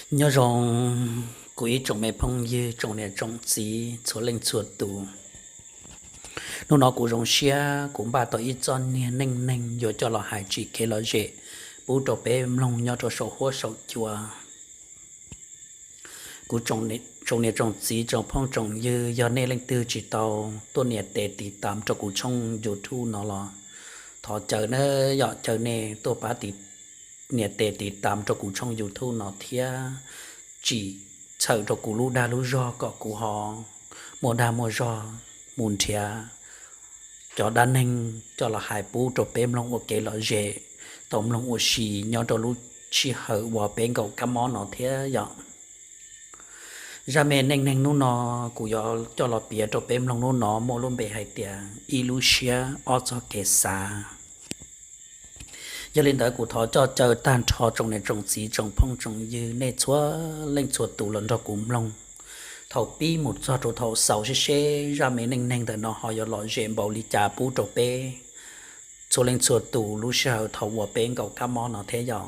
Nyob zoo kuv ib tsoom me phooj ywg, tsoom niam tsoom txiv txhua leej txhua tus. Hnub no kuv zoo siab kuv npaj tau ib txoj niag neej neeg yuav coj los hais tsim kev lom zem pub rau peb mloog nyob rau saum huab saum cua. Kuv tsoom niam tsoom txiv tsoom phooj tsoom ywg, yog nej leej twg tsis tau tuaj nias tes tiv tam rau kuv tshooj YouTube no los thov caw na yom, caw nej tuaj pab nias tes tiv tam rau kuv tshooj YouTube no thiab tsim txhawm rau kuv lub dag lub zog kom kuv ho muaj dag muaj zog mus nrhiav cov dab neeg coj los hais pub rau peb mloog ua kev lom zem, tau mloog ua si nyob rau lub sij hawm uas peb nkaum kab mob no thiab yom. Zaj me neej neeg hnub no kuv yuav coj los piav rau peb mloog hnub no muaj lub npe hais tias ib lub siab ob txoj kev xav. Yog li ntawd kuv thov coj caw tag nrho tsoom niam tsoom txiv tsoom phooj tsoom ywg nej txhua leej txhua tus los nrog kuv mloog thaum pib mus txog rau thaum xaus seb seb zaj me neej neeg ntawm no ho yuav lom zem npaum li cas pub rau peb txhua leej txhua tus lub sij hawm thaum uas peb nkaum kab mob no thiab yom.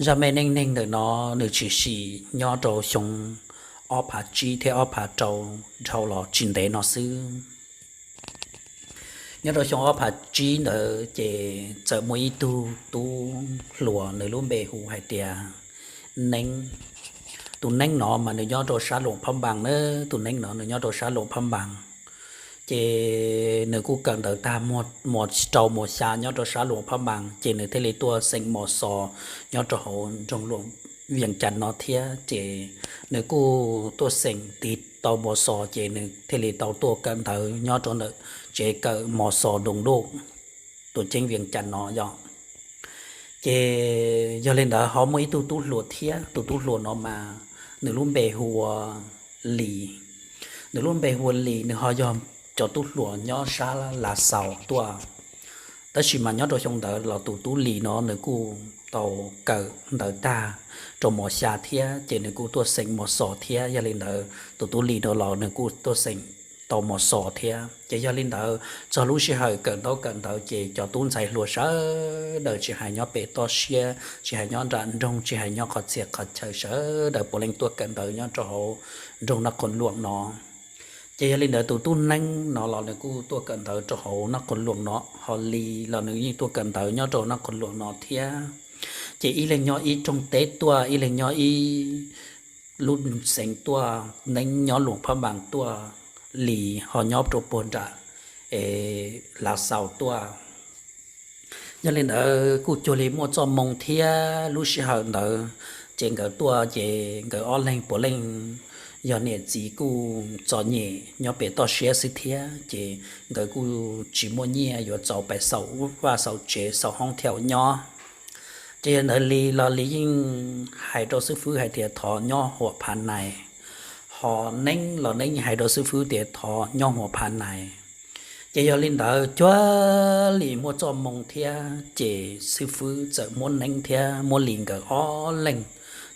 Zaj me neej neeg ntawm no nws tshwm sim nyob rau xyoo ob phav tsib thiab ob phav rau dhau los tsis ntev no xwb. Nyob rau xyoo ob phav tsib ntawd ces txawm muaj ib tug tub hluas, nws lub npe hu hais tias Neeb. Tus Neeb no mas nws nyob rau sab Luam Phab Npas na, tus Neeb no nws nyob rau sab Luam Phab Npas. Ces nws kuj kawm ntawv tag muas rau muas xya nyob rau sab Luam Phab Npas, ces nws thiaj li tuaj xeem mos xos nyob rau hauv nroog Luam Vias Cas no thiab. Ces nws kuj tuaj xeem tig tau mos xos, ces nws thiaj li tau tuaj kawm ntawv nyob rau ntawm tsev kawm mos xos Doos Luj, tuam ceeb Vias Cas no yom. Ces yog li ntawd ho muaj ib tug tub hluas thiab, tus tub hluas no mas nws lub npe hu ua Lis. Nws lub npe hu ua Lis, nws ho yog cov tub hluas nyob sab Lav Xaus tuaj. Tab sis mas nyob rau xyoo ntawd los tus tub Lis no nws kuj tau kawm ntawv tag rau mos xya thiab, ces nws kuj tuaj xeem mos xos thiab. Yog li ntawd tus tub Lis no los nws kuj tuaj xeem tau mos xos thiab. Ces yog li ntawd txog lub sij hawm kawm ntaub kawm ntawv ces cov tub ntxhais hluas sawv daws tsis hais nyob pem toj siab, tsis hais nyob nram nroog, tsis hais nyob qhov txhia qhov chaw, sawv daws puav leej tuaj kawm ntawv nyob rau hauv nroog Naj Qhoos Luam no. Ces yog li ntawd tus tub Neeb no los nws kuj tuaj kawm ntawv rau hauv Naj Qhoos Luam no, ho Lis los nws yeej tuaj kawm ntawv nyob rau Naj Qhoos Luam no thiab. Ces ib leeg nyob ib rooj teb tuaj, ib leeg nyob ib lub xeev tuaj, Neeb nyob Luam Phab Npas tuaj, Lis ho nyob rau puag nram Lav Xaus tuaj. Yog li ntawd kuj cuag li muaj txoj moo thiab lub sij hawm ntawd ces nkawd tuaj ces nkawd ob leeg puav leej yog niam txiv kuj txom nyem nyob pem toj siab xwb thiab, ces nkawd kuj tsis muaj nyiaj yuav txaus pais xaus vaj xaus tsev xaus hoob thiaum nyob. Ces yog ntawd Lis los Lis yeej hais rau xib fwb hais tias thov nyob Huam Phav Nais, ho Neeb los Neeb yeej hais rau xib fwb tias thov nyob Huam Phav Nais. Ces yog li ntawd cuag li muaj txoj moo thiab ces xib fwb txawm muab Neeb thiab muab Lis nkawd ob leeg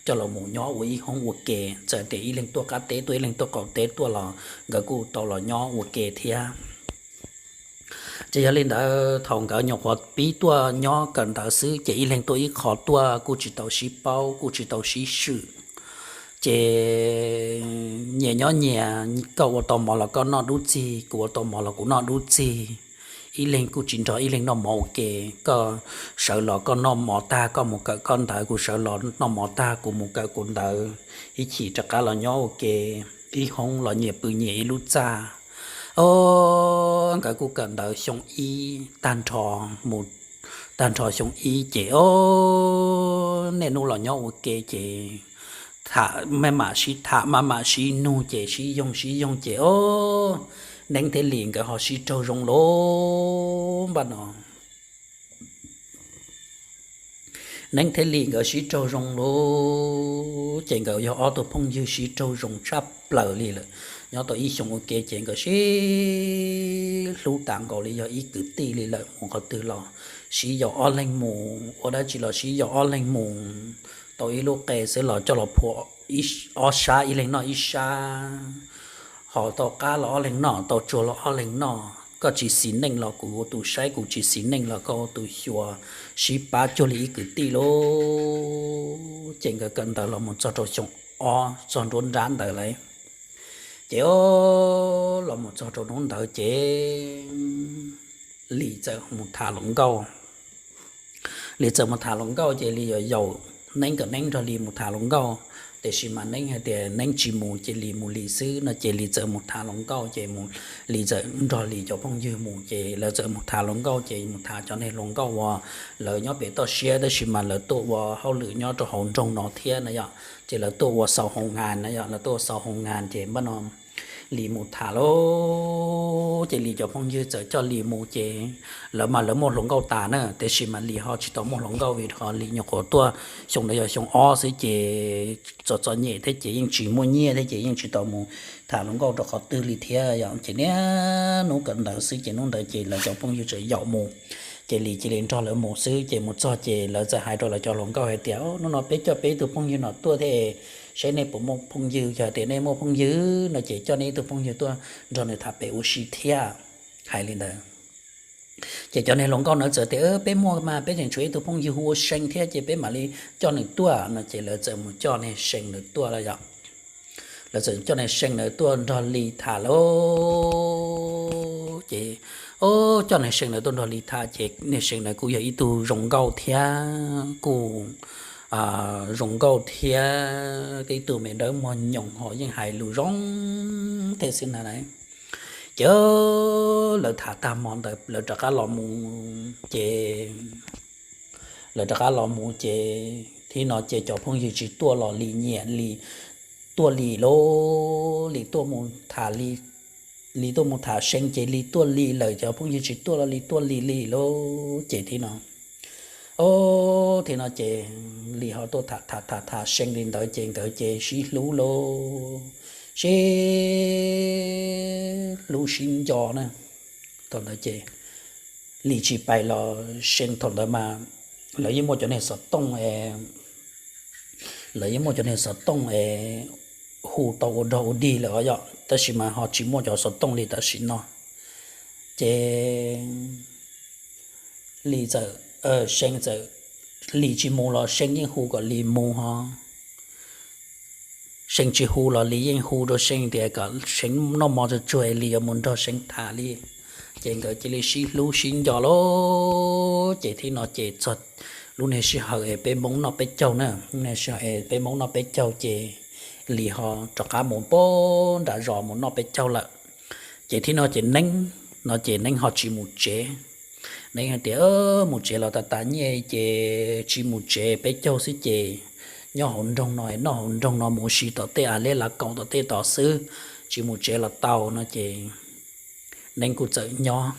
coj los mus nyob ua ib hoob ua ke, txawm tias ib leeg tuaj qab teb tuaj ib leeg tuaj qaum teb tuaj los nkawd kuj tau los nyob ua ke thiab. Ces yog li ntawd thaum nkawd nyuam qhuav pib tuaj nyob kawm ntawv xwb ces ib leeg tuaj ib qho tuaj kuj tsis tau sib paub kuj tsis tau sib swm. Ces nyias nyob nyias, koj ua tau mov los koj noj dub txig, kuv ua tau mov los kuv noj dub txig. Ib leeg kuj tsis nrog ib leeg noj mov ua ke, koj sawv los koj noj mov tag koj mus kawm koj ntawv, kuv sawv los noj mov tag kuv mus kawm kuv ntawv, ib chim rov qab los nyob ua ke ib hoob los nyias pw nyias ib lub txaj. O, nkawd kuj kawm ntawv xyoo ib tag nrho mus tag nrho xyoo ib ces o, niaj hnub los nyob ua ke ces tham maj mam sib tham maj mam sib nug ces sib yoog sib yoog ces o, Neeb thiab Lis nkawd ho sib raug zoo lauj. Npaj no Neeb thiab Lis nkawd sib raug zoo lauj, ces nkawd yog ob tug phooj ywg sib raug zoo tshaj plaws li lawm. Nyob tau ib xyoos ua ke ces nkawd sib hlub tas nkaus li yog ib kwv tij li lawm, mus qhov twg los sib yaum ob leeg mus, ua dab tsi los sib yaum ob leeg mus. Tau ib lub qe xwb los coj los phua ob sab, ib leeg noj ib sab. Ho tau qab los ob leeg noj, tau tsuag los ob leeg noj, koj tsis xis neej los kuv ua tus saib, kuv tsis xis neej los koj ua tus xyuas, sib pab cuag li ib kwv tij lauj. Ces nkawd kawm ntawv los mus txog rau xyoo ob txog nruab nrab ntawd lawm. Ces los mus txog rau hnub ntawd ces Lis txawm mus tham hluas nkauj. Lis txawm mus tham hluas nkauj ces Lis yuav yaum Neeb kom Neeb nrog Lis mus tham hluas nkauj, tiam sis mas Neeb hais tias Neeb tsis mus ces Lis mus Lis xwb no ces Lis txawm mus tham hluas nkauj ces mus, Lis txawm nrog Lis cov phooj ywg mus ces lawv txawm mus tham hluas nkauj ces mus tham cov neeg hluas nkauj uas lawv nyob pem toj siab tab sis mas lawv tuaj ua hauj lwm nyob rau hauv nroog no thiab na yom, ces lawv tuaj ua xaus hoo ngas na yom, lawv tuaj ua xaus hoo ngas ces npaj no Lis mus tham lawm ces Lis cov phooj ywg txawm coj Lis mus ces lawv mas lawv muaj hluas nkauj tas na, tiam sis mas Lis ho tsis tau muaj hluas nkauj vim qhov Lis nyuam qhuav tuaj xyoo ntawd yog xyoo ob xwb ces txom txom nyem thiab ces yeej tsis muaj nyiaj thiab ces yeej tsis tau mus tham hluas nkauj rau qhov twg li thiab yom, ces niaj hnub kawm ntawv xwb ces hnub ntawd ces lawv cov phooj ywg txawm yaum mus, ces Lis cia li nrog lawv mus xwb ces mus txog ces lawv txawm hais rau lawv cov hluas nkauj hais tias, Hnub no peb coj peb ib tug phooj ywg no tuaj thiab, saib nej puas muaj phooj ywg, yog tias nej muaj phooj ywg no ces coj nej ib tug phooj ywg tuaj nrog nws tham pem ua si thiab. Hais li ntawd ces cov neeg hluas nkauj ntawd txawm tias, Peb muaj mas peb tseem tshuav ib tug phooj ywg hu ua See thiab ces peb mam li coj nws tuaj no ces lawv txawm mus coj niag See ntawd tuaj lawm yom. Lawv txawm coj niag See ntawd tuaj nrog Lis tham lawm ces, o, coj niag See ntawd tuaj nrog Lis tham ces niag See ntawd kuj yog ib tug zoo nkauj thiab kuj zoo nkauj thiab ib tug me dawb mog nyoos ho yeej hais lus zoo thiab xwb na. Ces lawv tham tag hmo ntawd lawv rov qab los mus ces lawv rov qab los mus ces thib no ces cov phooj ywg tsis tuaj los Lis nyiam Lis, tuaj Lis lauj, Lis tuaj mus tham, Lis tuaj mus tham See ces Lis tuaj Lis lawm, cov phooj ywg tsis tuaj los Lis tuaj Lis li lauj. Ces thib no, o, thib no ces Lis ho tuaj tham tham tham tham See li ntawd ces nkawd ces sib hlub lauj, sib hlub sib nco na. Thaum ntawd ces Lis tsis pais los See thaum ntawd mas lawv yeej muaj cov niag xov tooj, lawv yeej muaj cov niag xov tooj es hu tau ua dog ua dig lawm os yom, tab sis mas ho tsis muaj cov xov tooj li tam sim no. Ces Lis txawm, See txawm, Lis tsis mus los See yeej hu kom Lis mus ho, See tsis hu los Lis yeej hu rau See tias kom See noj mov tsuag tsuag es Lis yuav mus nrog See tham li. Ces nkawd cia li sib hlub sib nco lauj. Ces thib no ces txog lub niag sij hawm es peb Hmoob noj peb caug na, lub niag sij hawm es peb Hmoob noj peb caug ces Lis ho rov qab mus pem nram zos mus noj peb caug lawm. Ces thib no ces Neeb, no ces Neeb ho tsis mus tsev. Neeb hais tias, Mus tsev los tas tas nyiaj ces tsis mus tsev, peb caug xwb ces nyob hauv nroog no, noj hauv nroog no mus ua si tom tej av liab lav kaum tom tej tod xwb, tsis mus tsev los tau no ces Neeb kuj txawm nyob.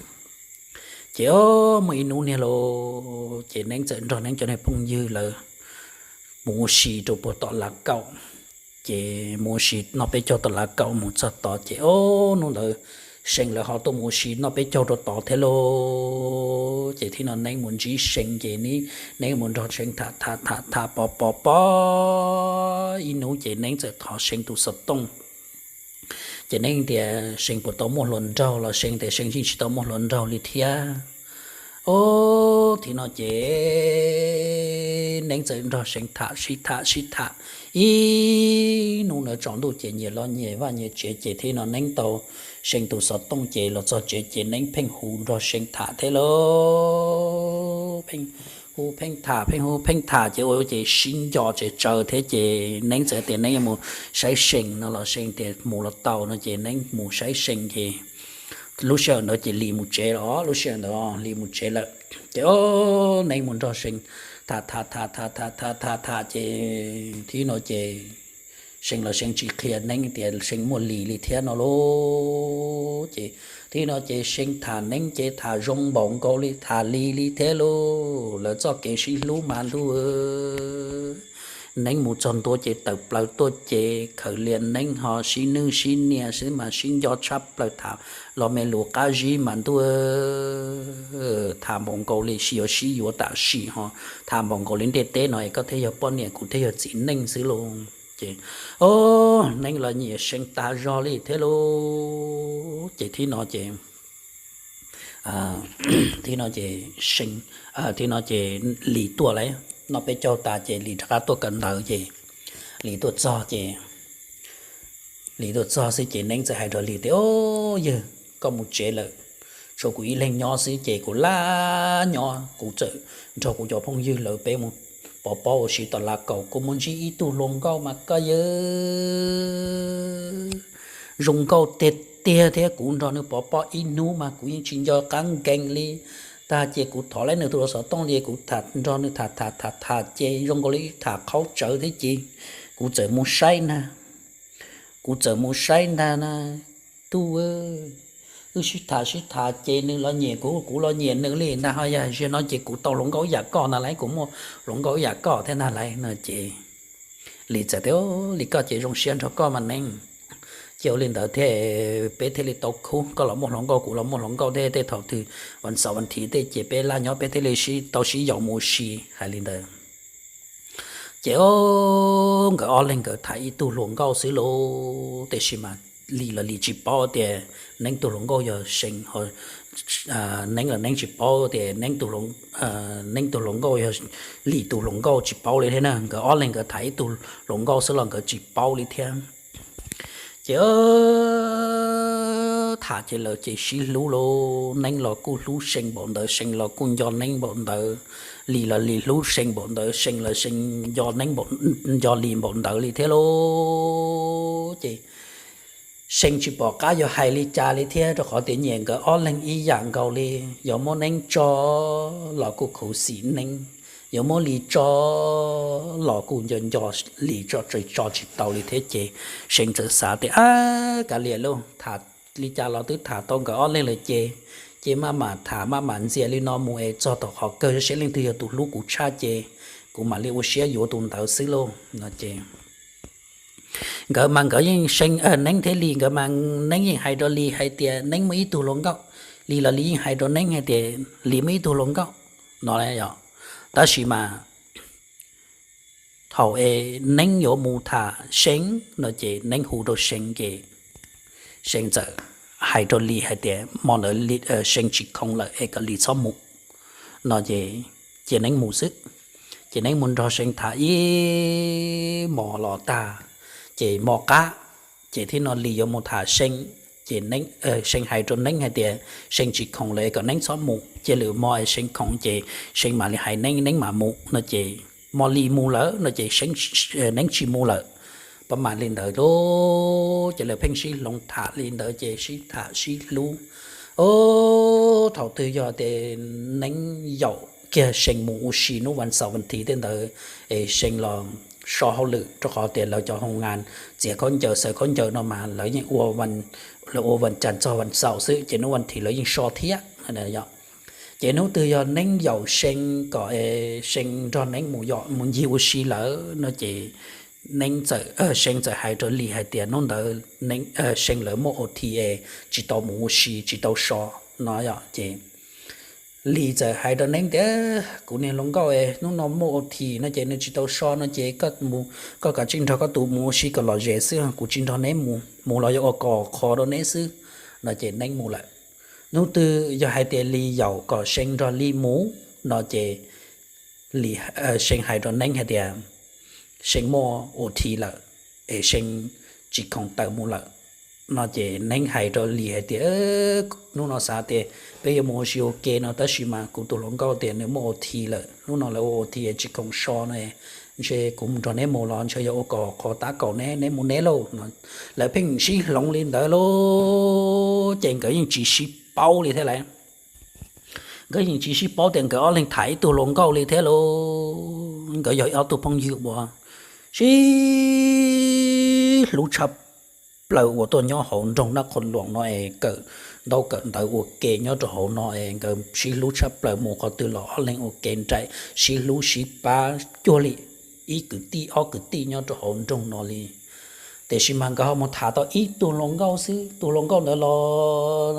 Ces o, muaj ib hnub niag lauj, ces Neeb txawm nrog Neeb cov niag phooj ywg lawv mus ua si rau puag tom lav kaum. Ces mus ua si noj peb caug tom lav kaum mus txog tod ces o, hnub ntawd See lawv ho tuaj mus ua si noj peb caug rau tod thiab lauj. Ces thib no Neeb mus ntsib See ces Neeb mus nrog See tham tham tham tham pov pov pov ib hnub ces Neeb txawm thov See tus xov tooj. Ces Neeb tias See puas tau muaj hluas nraug los See tias See yeej tsis tau muaj hluas nraug li thiab. O, thib no ces Neeb txawm nrog See tham sib tham sib tham ib hnub ntawd tsaus ntuj ces nyias los nyias vaj nyias tsev ces thib no Neeb tau See tus xov tooj ces los txog tsev ces Neeb pheej hu nrog See tham thiab lauj. Pheej hu pheej tham pheej hu pheej tham ces ua ces sib nco tsev tsaws thiab ces Neeb txawm tias Neeb yuav mus saib See no los See tias mus los tau no ces Neeb mus saib See ces lub sij hawm ntawd ces Lis mus tsev los, lub sij hawm ntawd Lis mus tsev lawm. Ces o, Neeb mus nrog See tham tham tham tham tham tham tham tham ces thib no ces See los See tsis qhia Neeb tias See muaj Lis li thiab no lauj. Ces thib no ces See tham Neeb ces tham zoo npaum nkaus li tham Lis li thiab lauj. Lawv txoj kev sib hlub mas ntuj, Neeb mus txog ntua ces tawm plaws tuaj ces khaws lias Neeb ho sib nwj sib nias xwb mas sib nco tshaj plaws tham los me lus qab zib mas ntuj, tham npaum nkaus li sib yuav sib yuav tam sim ho tham npaum nkaus li ntiaj teb no es koj thiaj yog poj niam kuv thiaj yog txiv neej xwb lauj. Ces o, Neeb los nyiam See tas zog li thiab lauj. Ces thib no ces, thib no ces See, thib no ces Lis tuaj lawm. noj peb caug tas ces Lis rov qab tuaj kawm ntawv ces Lis tuaj txog ces Lis tuaj txog xwb ces Neeb txawm hais rau Lis tias, Au, yawg, koj mus tsev lawm, tshuav kuv ib leeg nyob xwb ces kuv laj nyob, kuv txawm nrog kuv cov phooj ywg lawv peb mus pov pob ua si tom lav kaum, kuv mus ntsib ib tug hluas nkauj mas koj yawg, zoo nkauj tiag tiag thiab kuv nrog nws pov pob ib hnub mas kuv yeej tsis nco qab nkees li. Tag ces kuv thov laib nws tus xov tooj li, kuv nrog nws tham tham tham tham ces zoo nkaus li tham qhaub tsawv thiab ces kuv txawm mus saib na, kuv txawm mus saib ntag na, tub, wb sib tham sib tham ces nws los nyiam kuv, kuv los nyiam nws li ntag, ho yog zaum no ces kuv tau hluas nkauj ib yam koj ntag lauj, kuv muaj hluas nkauj ib yam koj thiab ntag lauj no ces Lis txawm tias, Lis, koj ces zoo siab nrog koj mas Neeb, ces ua li ntawd thiab peb thiaj li tau khub, koj los muaj hluas nkauj kuv los muaj hluas nkauj thiab, tej thaum twg vas xaum vas thiv tej ces peb laj nyob peb thiaj li tau sib yaum mus ua si, hais li ntawd. Ces nkawd ob leeg nkawd tham ib tug hluas nkauj xwb lauj, tiam sis mas Lis los Lis tsis paub tias Neeb tus hluas nkauj yog See, Neeb los Neeb tsis paub tias Neeb tus hluas nkauj yog Lis tus hluas nkauj, tsis paub li thiab na. Nkawd ob leeg nkawd tham ib tug hluas nkauj xwb los nkawd tsis paub li thiab. Ces tham ces lawv ces sib hlub lauj, Neeb los kuj hlub See npaum ntawd, See los kuj nco Neeb npaum ntawd, Lis los Lis hlub See npaum ntawd, See los See nco Neeb, nco Lis npaum ntawd li thiab lauj. Ces See tsis pom qab yuav hais li cas li thiab, rau qhov tias nyiam nkawd ob leeg ib yam nkaus li. Yuav muab Neeb tso los kuj khuv xim Neeb, yuav muab Lis tso los kuj nco nco Lis, tso tsis tau li thiab. Ces See txawm xav tias, Ab, kav liam lauj, tham li cas los twb tham tau nkawd ob leeg lawm ces, ces maj mam tham maj mam ntxias li no mus es txog thaum qhov kawg saib leej twg yog tus hlub kuv tshaj ces kuv mam li ua siab yuav tus ntawd xwb lauj no ces nkawd mas nkawd yeej, See, Neeb thiab Lis nkawd mas Neeb yeej hais rau Lis hais tias Neeb muaj ib tug hluas nkauj, Lis los Lis yeej hais rau Neeb hais tias Lis muaj ib tug hluas nkauj no. Tab sis mas thaum es Neeb yuav mus tham See no ces Neeb hu rau See ces See txawm hais rau Lis hais tias hmo ntawd See tsis khoom lawm es kom Lis txhob mus no ces cia Neeb mus xwb. Ces Neeb mus nrog See tham ib hmos los tag, ces hmo qab ces thiab no Lis yuav mus tham See, ces See hais rau Neeb hais tias See tsis khoom lawm es kom Neeb txhob mus, cia lwm hmo es See khoom ces See mam li hais Neeb, Neeb mam mus no ces hmo Lis mus lawm no ces Neeb tsis mus lawm. Pab mam li ntawd lauj, ces lawv pheej sib hloov tham li ntawd ces sib tham sib hlub. Thaum twg yog tias Neeb yaum kiag See mus ua si hnub vas xaum vas thiv tej ntawd es See los so hauj lwm, rau qhov tias lawv cov hoo ngas txiav khaub ncaws xaws khaub ncaws no mas lawv yeej ua, lawv ua vas cas txog vas xaum xwb, ces hnub vas thiv lawv yeej so thiab. Ces hnub twg yog Neeb yaum See kom See nrog Neeb mus ncig ua si lawm no ces Neeb txawm, See txawm hais rau Lis hais tias hnub ntawd See lawv muaj ot es tsis tau mus ua si tsis tau so no. Ces Lis txawm hais rau Neeb tias, Kuv niag hluas nkauj, hnub no muaj ot no ces nws tsis tau so no ces koj kav tsij nrog koj tus mus ua si kom lom zem xwb, kuv tsis nrog neb mus, mus los yuav ua kos qhov rau neb xwb no ces Neeb mus lawm. Hnub twg yog hais tias Lis yaum kom See nrog Lis mus no ces Lis, See hais rau Neeb hais tias See muaj ot lawm es See tsis khoom tawm mus lawm no ces Neeb hais rau Lis hais tias, Hnub no xav tias peb yuav mus ua si ua ke no tab sis mas kuv tus hluas nkauj tias nws muaj ot lawm, hnub no lawv ua ot es tsis khoom so no, ntshe kuv nrog neb mus los ntshe yuav ua kom qhov tab kaum neb, neb mus neb lauj no. Lawv pheej sib hloov li ntawd lauj, ces nkawd yeej tsis sib paub li thiab lauj. Nkawd yeej tsis sib paub tias nkawd ob leeg tham ib tug hluas nkauj li thiab lauj. Nkawd yog ob tug phooj ywg uas sib hlub tshaj plaws uas tuaj nyob hauv nroog Nab Qhoos Loos no es kawm ntaub kawm ntawv ua ke nyob rau hauv no es nkawd sib hlub tshaj plaws, mus qhov twg los ob leeg ua ke nraim, sib hlub sib pab cuag li ib kwv tij ob kwv tij nyob rau hauv nroog no li. Tiam sis mas nkawd ho mus tham tau ib tug hluas nkauj xwb, tus hluas nkauj ntawd los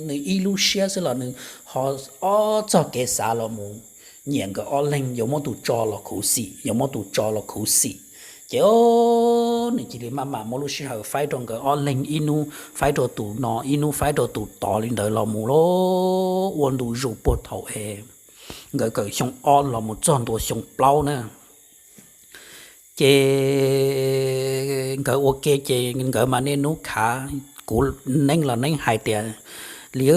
nws ib lub siab xwb los nws ho ob txoj kev xav los mus nyiam nkawd ob leeg, yuav muab tus tso los khuv xim, yuav muab tus tso los khuv xim. Ces nws cia li maj mam muab lub sij hawm faib rau nkawd ob leeg, ib hnub faib rau tus no ib hnub faib rau tus tod li ntawd los mus lauj. Ua ntu zus puag thaum es nkawd kawm xyoo ob los mus txog ntua xyoo plaub na. Ces nkawd ua ke ces nkawd mas niaj hnub khav, kuv, Neeb los Neeb hais tias, Li,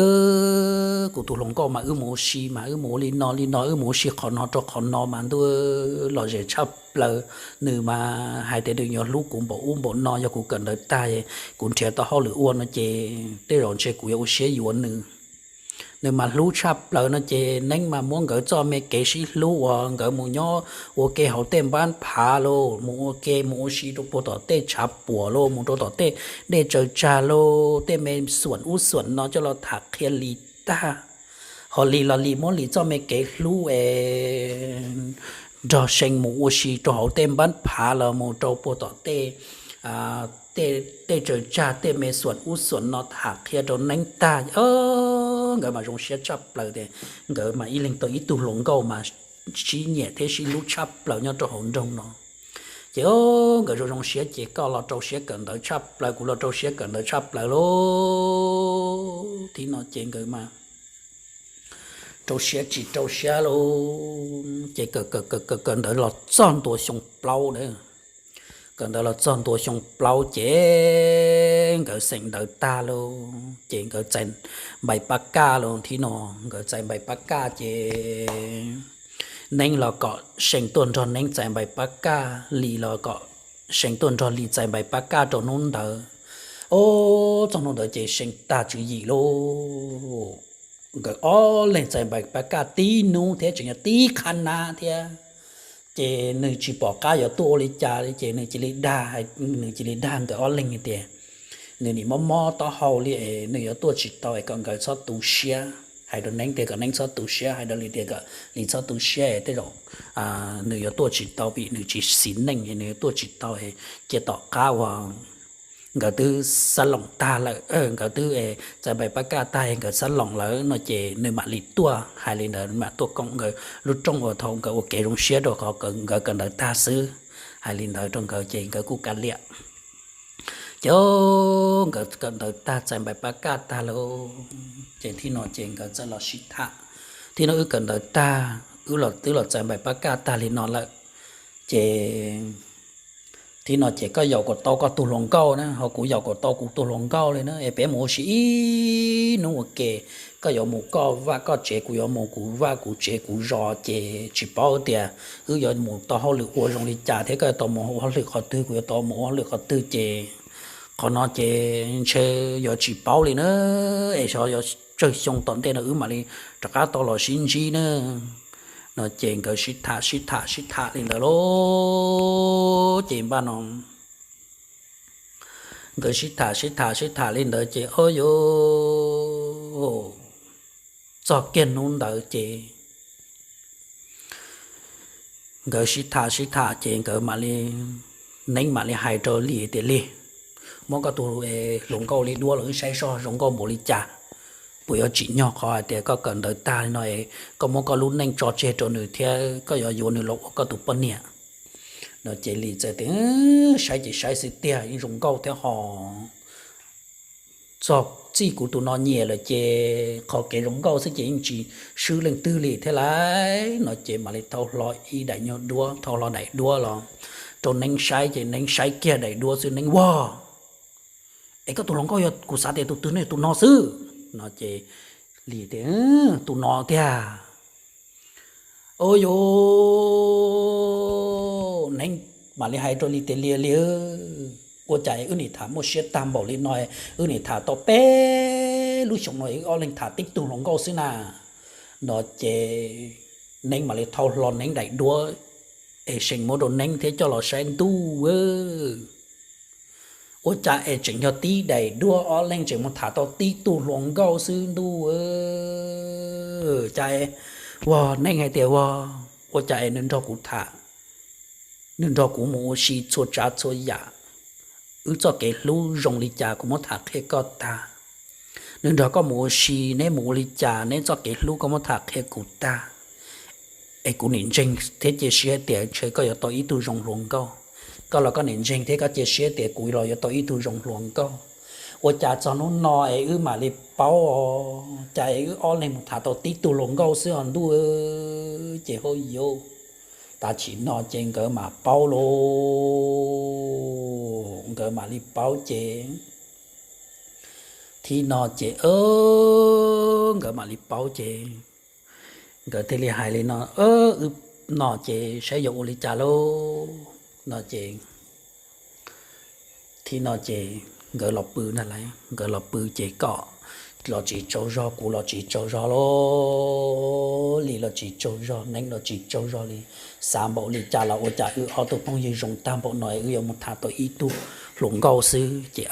kuv tus hluas nkauj mas wb mus ua si mas wb mus ua li no li no, wb mus ua si qhov no rau qhov no mas ntuj, lom zem tshaj plaws. Nws mas hais tias nws yuav hlub kuv npaum ub npaum no, yog kuv kawm ntawv tag kuv nrhiav tau hauj lwm ua no ces tej zaum ntshe kuv yuav ua siab yuav nws. Nws mas hlub tshaj plaws no ces Neeb mas muab nkawd txoj me kev sib hlub uas nkawd mus nyob ua ke hauv tej npab phav lauj, mus ua ke mus ua si rau puag tom tej tshav puam lauj, mus rau tom tej dej tsaws tsag lauj, tej me xuam ub xuam no coj los tham qhia Lis tag. Ho Lis los Lis muab Lis txoj me kev hlub es nrog See mus ua si rau hauv tej npab phav los mus rau puag tom tej, tej, tej tsaws tsag tej me xuam ub xuam no tham qhia rau Neeb tag. Nkawd mas zoo siab tshaj plaws tias nkawd mas ib leeg tau ib tug hluas nkauj mas sib nyiam thiab sib hlub tshaj plaws nyob rau hauv nroog no. Ces nkawd zoo zoo siab ces koj los rau siab kawm ntawv tshaj plaws, kuv los rau siab kawm ntawv tshaj plaws lauj. Thib no ces nkawd mas rau siab tsis rau siab lauj, ces kawm kawm kawm kawm ntawv los txog ntua xyoo plaub na. Kawm ntawv los txog ntua xyoo plaub ces nkawd xeem ntawv tag lauj, ces nkawd txais npaim pab kaj lauj. Thib no nkawd txais npaim pab kaj ces Neeb los kom See tuaj nrog Neeb txais npaim pab kaj, Lis los kom See tuaj nrog Lis txais npaim pab kaj rau hnub ntawd. Ob, txog hnub ntawd ces See tag tswv yim lauj. Nkawd ob leeg txais npaim pab kaj tib hnub thiab tseem yog tib qhab nab thiab. Ces nws tsis pom qab yuav tuaj ua li cas li ces nws cia li dag, nws cia li dag nkawd ob leeg tias nws nim mob mob taub hau li es nws yuav tuaj tsis tau es kom nkawd txhob tu siab. Hais rau Neeb tias kom Neeb txhob tu siab, hais rau Lis tias kom Lis txhob tu siab es tej zaum nws yuav tuaj tsis tau vim nws tsis xis neej es nws yuav tuaj tsis tau. Cia tom qab uas nkawd twb xav loos tag lawm, nkawd twb txais npaim pab kaj tag nkawd xav loos lawm no ces nws mam li tuaj. Hais li ntawd mam tuaj koom nkawd lub rooj uas thaum nkawd ua kev zoo siab rau qhov nkawd kawm ntawv tag xwb. Hais li ntawd rau nkawd ces nkawd kuj kav liam. Ces nkawd kawm ntawv tag txais npaim pab kaj tag lauj, ces thib no ces nkawd txawm los sib tham. Thib no wb kawm ntawv tag, wb los twb los txais npaim pab kaj tag li no lawm, ces thib no ces koj yaum kom tau koj tus hluas nkauj na, ho kuv yaum kom tau kuv tus hluas nkauj li na, es peb mus ua si ib hnub ua ke. Koj yuav mus koj vaj koj tsev, kuv yuav mus kuv vaj kuv tsev kuv zos, ces tsis paub tias wb yuav mus tau hauj lwm ua zoo li cas thiab koj yuav tau mus ua hauj lwm qhov twg, kuv yuav tau mus ua hauj lwm qhov twg, ces qhov no ces ntshe yuav tsis paub li na, es xyov yuav tsawg xyoo tom ntej no wb mam li rov qab tau los sib ntsib na. No ces nkawd sib tham sib tham sib tham li ntawd lauj, ces npaj no nkawd sib tham sib tham sib tham li ntawd ces ob, yuav txog kiag hnub ntawd ces nkawd sib tham sib tham ces nkawd mam li, Neeb mam li hais rau Lis tias, Lis, muab koj tus hluas nkauj li duab los wb saib seb zoo nkauj npaum li cas, puas yuav tsim nyog qhov hais tias koj kawm ntawv tag li no es koj muab koj lub neej tso tseg rau nws thiab koj yuav yuav nws los ua koj tus poj niam. No ces Lis txawm tias, Saib ces saib xwb tiag, yeej zoo nkauj thiab ho. Txog txij kuv tus no nyiam lawm ces qhov kev zoo nkauj xwb ces yeej tsis swb leej twg li thiab lauj. No ces mam li thau hlo ib daim nyuag duab, thau hlo daim duab los rau Neeb saib ces Neeb saib kiag daim duab xwb Neeb, Ua, es koj tus hluas nkauj yog kuv xav tias tus twg ne, tus no xwb. No ces Lis tias, Tus no tiag. Ua yuav, Neeb mam li hais rau Lis tias, Lis, Lis, ua cas es wb nim tham muaj siab tag npaum li no, wb nim tham tau peb lub xyoo no wb ob leeg tham tib tug hluas nkauj xwb na. No ces Neeb mam li thau hlo Neeb daim duab es See muab rau Neeb thiab coj los saib, Ntuj, ua cas es tseem yog tib daim duab ob leeg tseem mus tham tau tib tug hluas nkauj xwb, Ntuj, cas es, Ua, Neeb hais tias, Ua, ua cas es nws nrog kuv tham, nws nrog kuv mus ua si txhua tsav txhua yam, wb txoj kev hlub zoo li cas kuv muab tham qhia koj tag. Nws nrog koj mus ua si, neb mus ua li cas, neb txoj kev hlub koj muab tham qhia kuv tag. Es kuv nim ntseeg thiab cia siab tias ntshe koj yuav tau ib tug zoo hluas nkauj. Koj los koj nim ntseeg thiab koj cia siab tias kuv los yuav tau ib tug zoo hluas nkauj. Ua cas txog hnub no es wb mam li paub os, cas es wb ob leeg mus tham tau tib tug hluas nkauj xwb os ntuj, ces hauj yus. Tam sim no ces nkawd mam paub lauj, nkawd mam li paub ces, thaum no ces nkawd mam li paub ces nkawd thiaj li hais li no, wb no ces saib yuav ua li cas lauj, no ces thaum no ces nkawd los pw na, nkawd los pw ces koj los tsis tsaug zog, kuv los tsis tsaug zog lauj, Lis los tsis tsaug zog, Neeb los tsis tsaug zog li. Xav npaum li cas los ua cas wb ob tug phooj ywg zoo tag npaum no wb yuav mus tham tau ib tug hluas nkauj xwb ces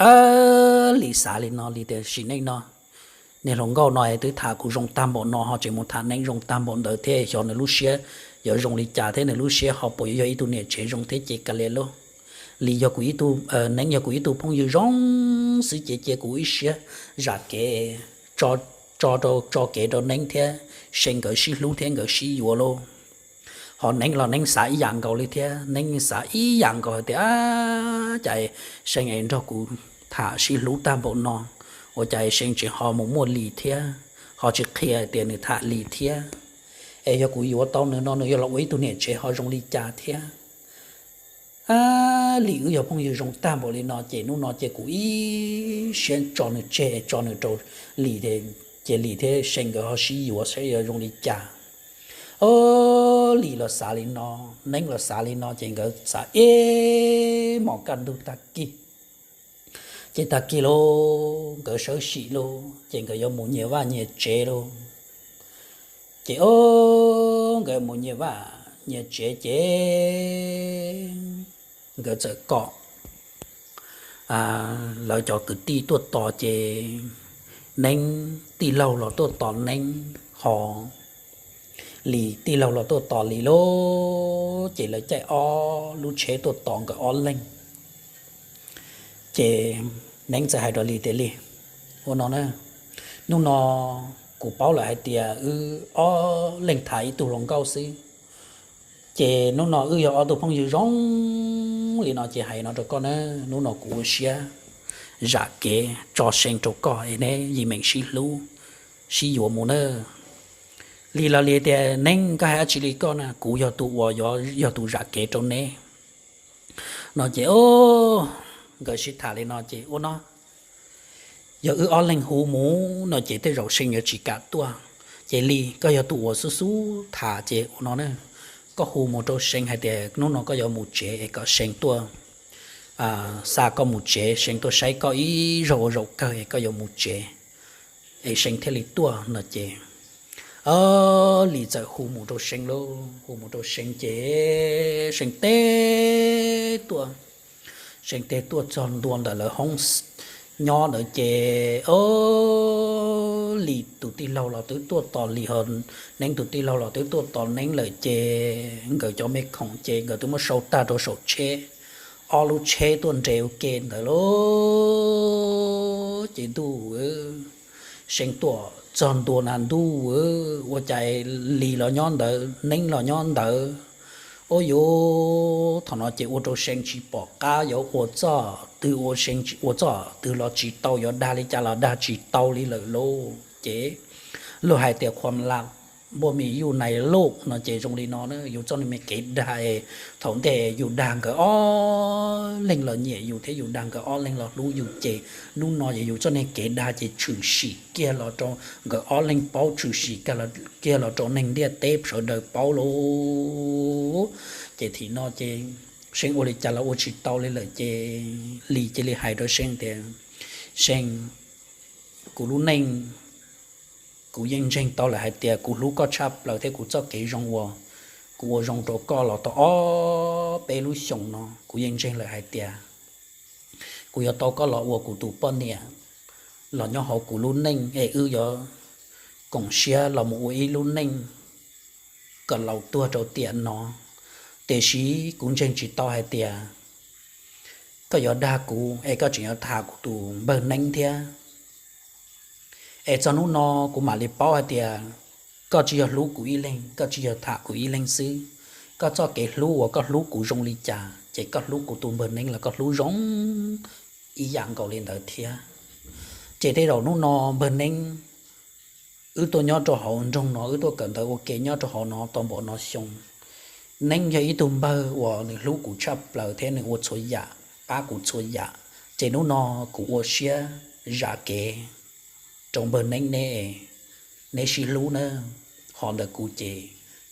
Lis xav li no li tias sim neej no niag hluas nkauj no twb tham kuv zoo tag npaum no ho tseem mus tham Neeb zoo tag npaum ntawd thiab xyov nws lub siab yuav zoo li cas thiab nws lub siab ho puas yuav yog ib tug niam tsev zoo thiab ces kav liam lauj. Lis yog kuv ib tug, Neeb yog kuv ib tug phooj ywg zoo xwb ces cia kuv ib siab zam kev tso rau, tso kev rau Neeb thiab See nkawd sib hlub thiab nkawd sib yuav lauj. Ho Neeb los Neeb xav ib yam nkaus li thiab, Neeb xav ib yam nkaus hais tias cas See es nrog kuv tham sib hlub tag npaum no, ua cas See tseem ho mus muaj Lis thiab, ho tsis qhia tias nws tham Lis thiab. Es yog kuv yuav tau nws no nws yuav los ua ib tug niam tsev ho zoo li cas thiab. Lis wb yog phooj ywg zoo tag npaum li no ces hnub no ces kuv ib siab tso nws tseg tso nws rau Lis, ces Lis thiab See nkawd ho sib yuav saib yuav zoo li cas. Lis los xav li no, Neeb los xav li no ces nkawd xav ib hmos kaj ntug tag kis. Ces tag kis lauj nkawd sawv sim lauj ces nkawd yuav mus nyias vaj nyias tsev lauj. Ces nkawd mus nyias vaj nyias tsev ces nkawd txawm kom lawv cov kwv tij tuaj tos ces Neeb tij laug los tuaj tos Neeb ho Lis tij laug los tuaj tos Lis lauj, ces lawv caij ob lub tsheb tuaj tos nkawd ob leeg. Ces Neeb txawm hais rau Lis tias Lis, ua no na, hnub no kuv paub lawm hais tias wb ob leeg tham ib tug hluas nkauj xwb, ces hnub no wb yog ob tug phooj ywg zoo li no ces hais no rau koj na, hnub no kuv ua siab zam kev tso See rau koj es neb yim meem sib hlub sib yuav mus na. Lis los Lis tias Neeb koj hais dab tsi li koj na, kuv yog tus uas yog tus zam kev rau neb no ces nkawd sib tham li no ces ua no, yog wb ob leeg hu mus no ces tej zaum See yuav tsis kam tuaj, ces Lis koj yog tus uas xub xub tham ces ua no na, koj hu mus rau See hais tias hnub no koj yuav mus tsev es kom See tuaj xa koj mus tsev, See tuaj saib koj ib zaug ua zaum kawg es koj yuav mus tsev es See thiaj li tuaj no ces Lis txawm hu mus rau See lauj, hu mus rau See ces See teb tuaj, See teb tuaj txog ntua ntawm lawv hoob nyob ntawd ces Lis tus tij laug los twb tuaj tos Lis ho Neeb tus tij laug los twb tuaj tos Neeb lawm ces nkawd cov me khoom ces nkawd twb muab sau tag rau saum tsheb, ob lub tsheb tuaj nres ua ke ntawd lauj. Ces ntuj, See tuaj txog ntua na ntuj, ua cas Lis los nyob ntawd Neeb los nyob ntawd. Ua yuav thaum no ces ua rau See tsis pom qab yuav ua txoj twg, ua See ua txoj twg los tsis tau, yuav dag li cas los dag tsis tau li lawm lauj. Ces luag hais tias khuam lam npuaj mis yuj nais loj no ces zoo li no na, yus txoj me kev dag, thaum ntej yus dag nkawd ob leeg los nyiam yus thiab yus dag nkawd ob leeg los hlub yus ces hnub no ces yus txoj me kev dag ces tshwm sim kiag los rau nkawd ob leeg paub, tshwm sim kiag los rau neeg ntiaj teb sawv daws paub lauj. Ces thaum no ces See ua li cas los ua tsis tau li lawm ces Lis cia li hais rau See tias, See, kuv lub neej kuv yeej ntseeg tau lawm hais tias kuv hlub koj tshaj plaws thiab kuv txoj kev zoo uas kuv ua zoo rau koj los tau ob peb lub xyoos no kuv yeej ntseeg lawm hais tias kuv yuav tau koj los ua kuv tus poj niam los nyob hauv kuv lub neej es wb yuav koom siab los mus ua ib lub neej kom laus tuag rau tiam no. Tiam sis kuv ntseeg tsis tau hais tias koj yuav dag kuv es koj tseem yuav tham kuv tus npawg Neeb thiab. Es txog hnub no kuv mam li paub hais tias koj tsis yog hlub kuv ib leeg, koj tsis yog tham kuv ib leeg xwb. Koj txoj kev hlub uas koj hlub kuv zoo li cas ces koj hlub kuv tus npawg Neeb los koj hlub zoo ib yam nkaus li ntawd thiab. Ces tej zaum hnub no npawg Neeb, wb tuaj nyob rau hauv nroog no, wb tuaj kawm ntawv ua ke nyob rau hauv no tau npaum no xyoo. Neeb yog ib tug npawg uas nws hlub kuv tshaj plaws thiab nws ua txhua yam, pab kuv txhua yam. Ces hnub no kuv ua siab zam kev rau npawg Neeb neb, neb sib hlub nawb. Ho ntawm kuv ces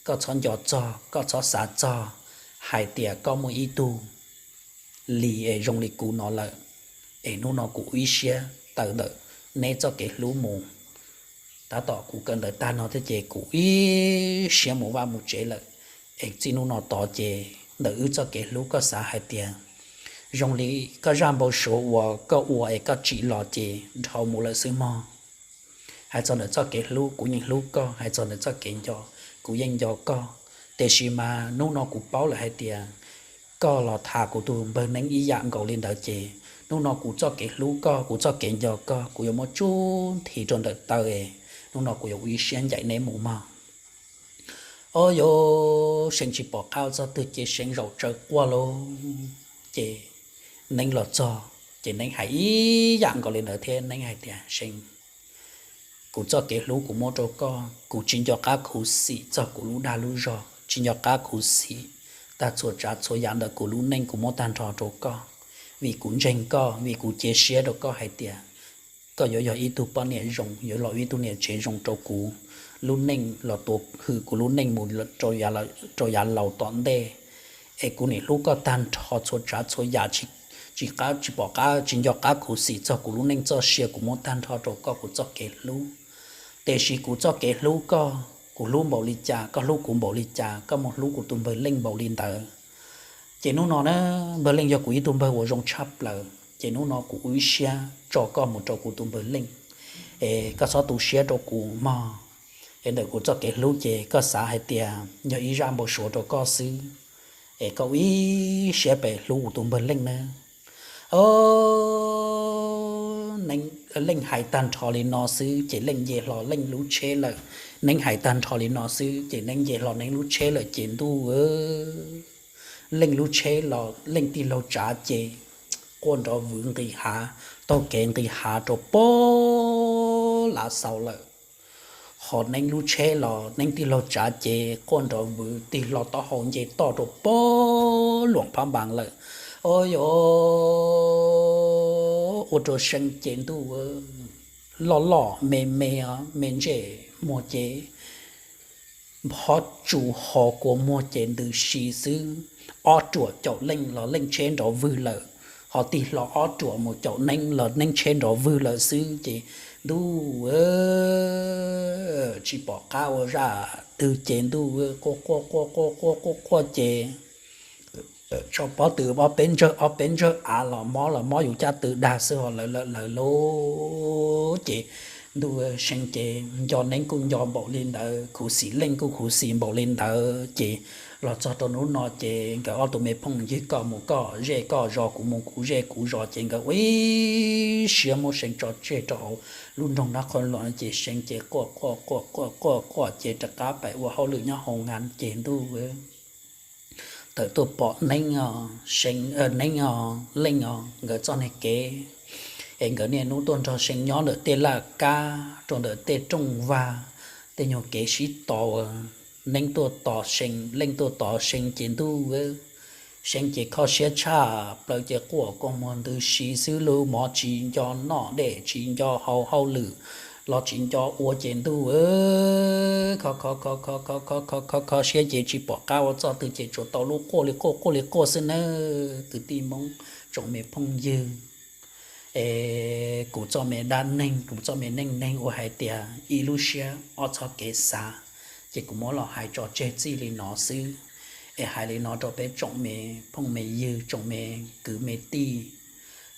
koj txhob nco txog, koj txhob xav txog hais tias koj muaj ib tug li es zoo li kuv no lawm. Es hnub no kuv ua ib siab tawm ntawm neb txoj kev hlub mus. Tab tom kuv kawm ntawv tag no thiab ces kuv ib siab mus vaj mus tsev lawm. Es txij hnub no tod ces ntawm wb txoj kev hlub koj xav hais tias zoo li koj zaj npau suav uas koj ua es koj tsim los ces dhau mus lawm xwb mog. Hais txog ntawm txoj kev hlub kuv yeej hlub koj, hais txog ntawm txoj kev nco kuv yeej nco koj. Tiam sis mas hnub no kuv paub lawm hais tias koj los tham kuv tus npawg Neeb ib yam nkaus li ntawd ces hnub no kuv txoj kev hlub koj, kuv txoj kev nco koj, kuv yuav muab tsub nthi rau ntawm taw es hnub no kuv yuav ua ib siab ncaim neb mus mog. Ob, yuav Seev tsis pom qab ua txog twg ces Seev zaum tsawv quaj lauj. Ces Neeb los txog ces Neeb hais ib yam nkaus li ntawd thiab, Neeb hais tias, Seev, kuv txoj kev hlub kuv muab rau koj, kuv tsis nco qab khuv xim txog kuv lub dag lub zog, tsis nco qab khuv xim tag txhua tsav txhua yam ntawm kuv lub neej kuv muab tag nrho rau koj, vim kuv ntseeg koj, vim kuv cia siab rau koj hais tias koj yuav yog ib tug poj niam zoo, yuav los ib tug niam tsev zoo rau kuv lub neej los tuav hwm kuv lub neej mus rau yav laus tom ntej. Es kuv nim hlub koj tag nrho txhua tsav txhua yam, tsis, tsis pom qab, tsis nco qab khuv xim txog kuv lub neej txoj sia, kuv muab tag nrho rau koj kuv txoj kev hlub. Tiam sis kuv txoj kev hlub koj, kuv hlub npaum li cas, koj hlub kuv npaum li cas, koj mus hlub kuv tus npawg Leej npaum li ntawd. Ces hnub no na, npawg Leej yog kuv ib tug npawg uas zoo tshaj plaws, ces hnub no kuv ua ib siab tso koj mus rau kuv tus npawg Leej. Es koj txhob tu siab rau kuv mog. Es ntawm kuv txoj kev hlub ces koj xav hais tias yog ib zaj npau suav rau koj xwb, es koj ua ib siab pem hlub kuv tus npawg Leej nawb. Ob, Leej hais tag nrho li no xwb ces Leej nce hlo Leej lub tsheb lawm. Neeb hais tag nrho li no xwb ces Neeb nce hlo Neeb lub tsheb lawm ces ntuj, Leej lub tsheb los Leej tij laug tsav ces quaj nrov vwv nqis hav, taug kev nqis hav rau pob lav xaus lawm. Ho Neeb lub tsheb los Neeb tij laug tsav ces quaj nrov vwv tig hlo taub hau nce toj rau pob Luam Phab Npas lawm. Ob, yuav ua rau Seev ces ntuj, loj loj me me, me ntsej muag ces nphob tsu ho kua muag ces ntws si xwb. Ob ruam caum Leej los Leej tsheb nrov vwg lawm, ho tig hlo ob ruam mus caum Neeb los Neeb tsheb nrov vwg lawm xwb ces ntuj, tsis pom qab ua zaj twg ces ntuj, quaj quaj quaj quaj quaj quaj quaj ces tso pob tw ob peb ntsawg ob peb ntsawg av los mob los mob yus caj tw dag xwb ho lawv lawv lawv lauj. Ces ntuj, Seev ces nco Neeb kuj nco npaum li ntawd, khuv xim Leej kuj khuv xim npaum li ntawd ces los txog rau hnub no ces nkawd ob tug me phooj ywg koj mus koj zej koj zos kuv mus kuv zej kuv zos ces nkawd ua ib siab muab Seev tso tseg rau hauv lub nroog Nab Qhua Luam no ces Seev ces quaj quaj quaj quaj quaj quaj ces rov qab pais ua hauj lwm nyob hauv ngas ces ntuj, tawm tuaj pom Neeb, Seev, Neeb, Leej nkawd txoj niag kev es nkawd niaj hnub tuaj nrog Seev nyob ntawm tej laj kab rau ntawm tej rooj vag, tej nyuag kev sib tos. Neeb tuaj tos Seev, Leej tuaj tos Seev ces ntuj, Seev ces kho siab tshaj plaws ces quaj kua muag ntws si xwb, lub mov tsis nco noj, dej tsis nco haus, hauj lwm los tsis nco ua ces ntuj, kho kho kho kho kho kho kho kho kho siab ces tsis pom qab ua txoj twg ces tsuas tau lub quaj li quaj quaj li quaj xwb nawb kwv tij Hmoob tsoom me phooj ywg. Es kuv txoj me dab neeg, kuv txoj me neej neeg uas hais tias ib lub siab ob txoj kev xav, ces kuv muab los hais tso tseg txij li no xwb. Es hais li no rau peb tsoom me phooj me ywg, tsoom me kwv me tij,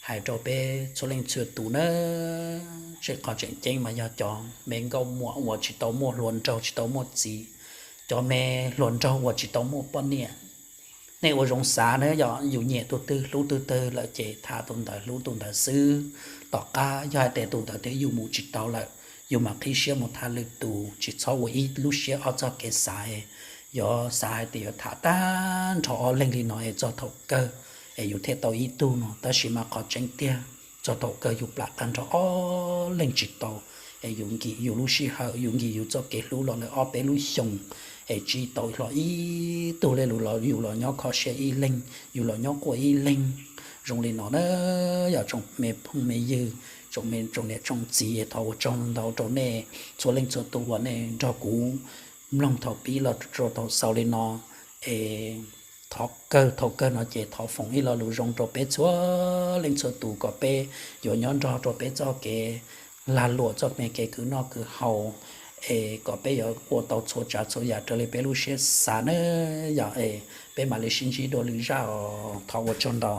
hais rau peb txhua leej txhua tus nawb, tseem qhov tseem ceeb mas yog cov me nkauj muam uas tsis tau muaj hluas nraug tsis tau muaj txiv, cov me hluas nraug uas tsis tau muaj poj niam, nej ua zoo xav nawb, yog yus nyiam tus twg hlub tus twg lawm ces tham tus ntawd hlub tus ntawd xwb. Tom qab yog hais tias tus ntawd twb yus mus tsis tau lawm, yus mam qhib siab mus tham lwm tus, tsis txhob ua ib lub siab ob txoj kev xav. Yuav xav hais tias yuav tham tag nrho ob leeg li no es txog thaum kawg es yus thiaj tau ib tug no, tab sis mas qhov tseeb tiag, txog thaum kawg yus plam tag nrho ob leeg tsis tau, es yus nkim yus lub sij hawm, yus nkim yus txoj kev hlub los lawm ob peb lub xyoos, es tsis tau hlo ib tug li, yus los nyob kho siab ib leeg, yus los nyob quaj ib leeg. Zoo li no na, yog tsoom me phooj me ywg, tsoom me tsoom niam tsoom txiv, thov ua tsaug ntau rau nej txhua leej txhua tus uas nej nrog kuv mloog thaum pib los rau thaum xaus li no. Es thov kawg, thaum kawg no ces thov foom ib lo lus zoo rau peb txhua leej txhua tus kom peb yuav nyob nrog rau peb txoj kev lag luam, txoj me kev khwv noj khwv haus, es kom peb yuav ua tau txhua tsav txhua yam raws li peb lub siab xav na. Yog es peb mam li sib ntsib dua lwm zaj os, thov ua tsaug ntau.